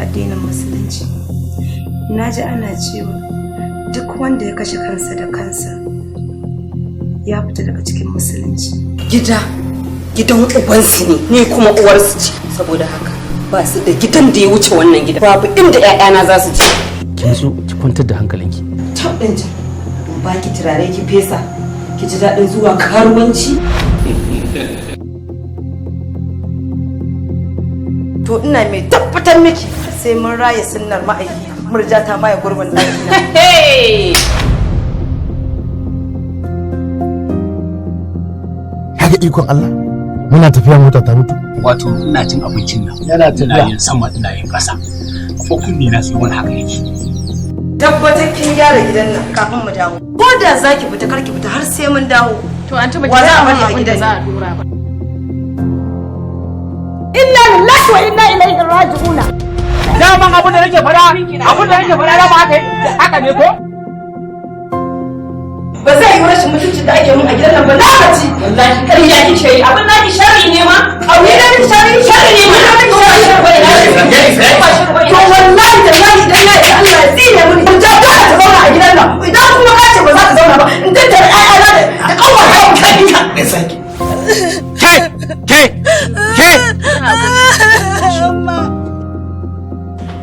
Addinin Musulunci, na ji ana cewa duk wanda ya kashe kansa da kansa ya fita daga cikin Musulunci. Gida gidan ubansu ne, ni kuma uwarsu ce. Saboda haka ba su da gidan da ya wuce wannan gida. Babu inda 'ya'yana za su je. Ki nutsu, ki kwantar da hankalinki. Tab ɗin can, in baki turare ki fesa ki ji daɗin zuwa karuwanci. To, ina mai tabbatar miki sai mun raya sunnar Ma'aiki, Murja ta maye gurbin ɗakina. Kaga ikon Allah, muna tafiya mota ta mutu. Wato ina cin abincin nan Yana ina yin sama, ina yin ƙasa, ko kunne na sai wani haka yake. Tabbatar kin gyara gidan nan kafin mu dawo. Ko da za ki fita, kar ki fita har sai mun dawo. To an taba Wa za a bari a abin da gidan? za a dora ba. Inna lillahi wa inna ilaihi raji'una. Daman abin da nake fara, abin da nake fara dama haka haka ne ko? Ba zai yi rashin mutuncin da ake mun a gidan nan ba, na gaji. Wallahi ƙarya kike yi, abin naki sharri ne ma. Aure na miki sharri? Sharri ne ma. To wallahi tallahi, idan na yi, Allah ya tsine mini. Murja dole ta zauna a gidan nan. Idan kuma ka ce ba za ta zauna ba, in tattara ƴaƴana da ƙanwar kai kai ka. Ke, ke, ke!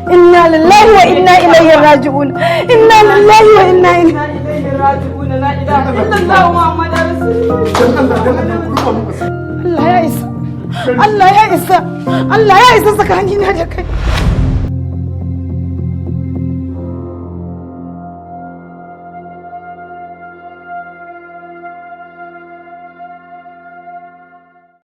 Inna lillahi wa inna ilaihi raji'un. Inna lillahi wa inna ilaihi raji'un. La ilaha illallah Muhammadar rasulullah. Allah ya isa, Allah ya isa, Allah ya isa tsakanina da kai.